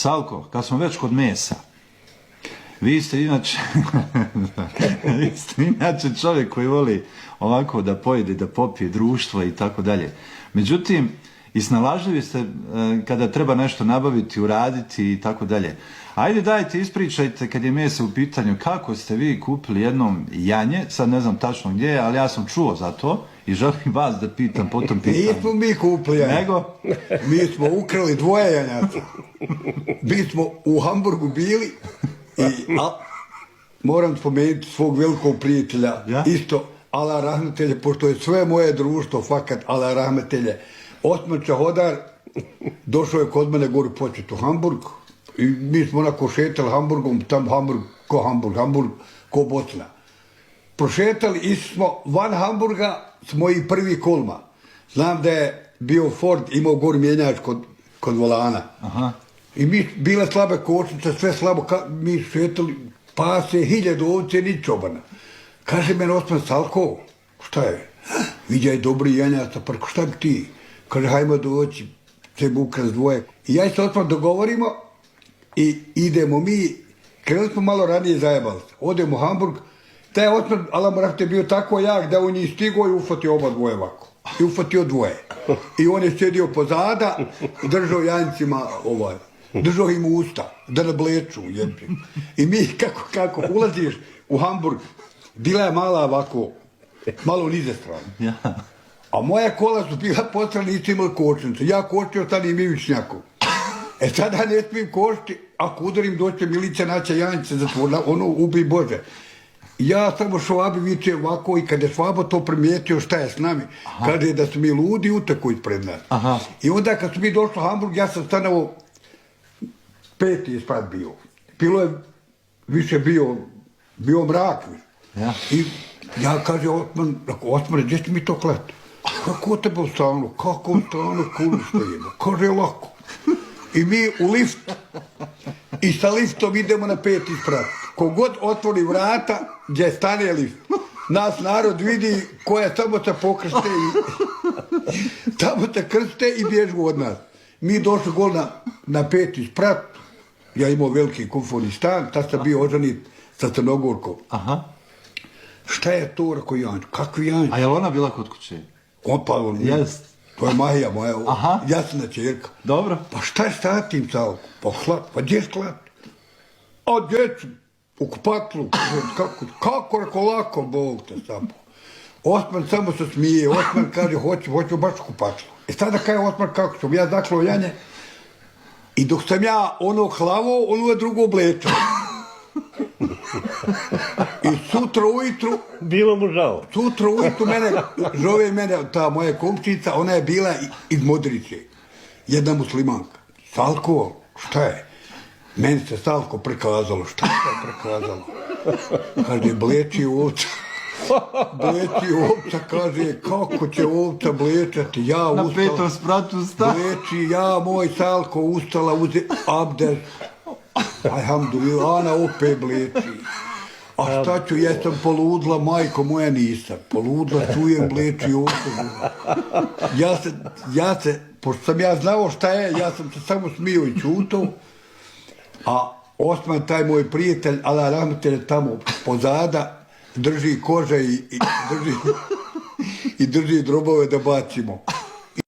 Salko, kad smo već kod mesa, vi ste inače čovjek koji voli ovako da pojede, da popije društvo i tako dalje. Međutim, i snalažljivi ste kada treba nešto nabaviti, uraditi i tako dalje. Ajde dajte ispričajte kad je meso u pitanju kako ste vi kupili jednom janje, sad ne znam tačno gdje je, ali ja sam čuo za to i želim vas da pitam po tom pitanju. Nismo mi kupili janje. Nego? Mi smo ukrali 2 janjaca. Mi smo u Hamburgu bili i moram spomenuti svog velikog prijatelja, isto ala rahmetelje, pošto je sve moje društvo fakat ala rahmetelje. Osman Čahodar došao je kod mene gore počet u Hamburg i mi smo onako šetali Hamburgom, tam Hamburg ko Bosna. Prošetali, išli smo van Hamburga s mojih prvi kolma. Znam da je bio Ford, imao gore mjenjač kod volana. Aha. I mi, bile slabe kočnice, sve slabo, mi šetali, pase, 1000 ovce, ni čobana. Kaže meni Osman, Salko, šta je? Viđaj dobri janjaca, preko šta bi ti? Kaže, hajmo doći, treba ukras 2. I ja se Osman dogovorimo i idemo mi, krenuli smo malo ranije zajebali. Odemo u Hamburg, taj Osman, Alam Rahte, bio tako jak da on je stigao i ufatio oba 2 ovako. I ufatio 2. I on je sjedio pozada, držao janjcima držao im usta, da ne bleču. I mi, kako ulaziš u Hamburg, bila je mala ovako, malo nize strane. A moja kola su bila postrana, nisu imali kočnice. Ja kočio tad i mivičnjakom. Sada ne smijem košti, ako udarim doće milica, naće janjice zatvorila, ono ubi Bože. Ja samo Švabi viče ovako i kada je Švabo to primijetio šta je s nami, kaže da su mi ludi utako ispred nas. Aha. I onda kad su mi došli u Hamburg, ja sam stanovo 5. sprat bio. Bilo je, više bio mrak. Ja. I ja kaže Osmane, gdje će mi to kleti? Kako tebe u stanu? Kako u stanu kulu stojimo? Kaže lako. I mi u lift i sa liftom idemo na 5. sprat. Kogod otvori vrata, gdje stane lift, nas narod vidi koja samo se pokrste i tamo se krste i bježu od nas. Mi došli gol na 5. sprat, ja imao veliki komfortni stan, tad sam bio oženit sa Crnogorkom. Aha. Šta je to, rekao Janč? Kakvi Janč? A je li ona bila kod kuće? Jest. To je Mahija moja, Jasna čerka. Dobro. Pa šta je sa tim Salko? Pa hlad, pa gdje hlad? A djecu, u kupatlu. Kako rekao lako, Bog te samo. Osman samo se smije, Osman kaže hoću baš u kupatlu. Sada kaže Osman kako sam, ja zaklo janje i dok sam ja ono hlavo, ono je drugo oblečao. I sutra ujutru... Bilo mu žao. Sutra ujutru zove mene ta moja komčica, ona je bila iz Modrice. Jedna muslimanka. Salko, šta je? Meni se Salko prekazalo. Šta se prekazalo? Kaže, bleči ovca. Bleči ovca, kaže, kako će ovca blečati? Ja ustala. Na 5. spratu sta. Bleči, ja, moj Salko, ustala, uze abdest. Alhamdulillah, Ana opet bleči. A šta ću, jesam poludla, majko moja nisam. Poludla, čujem, bleči ovca. Ja se, pošto sam ja znao šta je, ja sam se samo smio i čutao. A Osman, taj moj prijatelj, ala rahmetelj tamo pozada, drži kože i drži drobove da bacimo.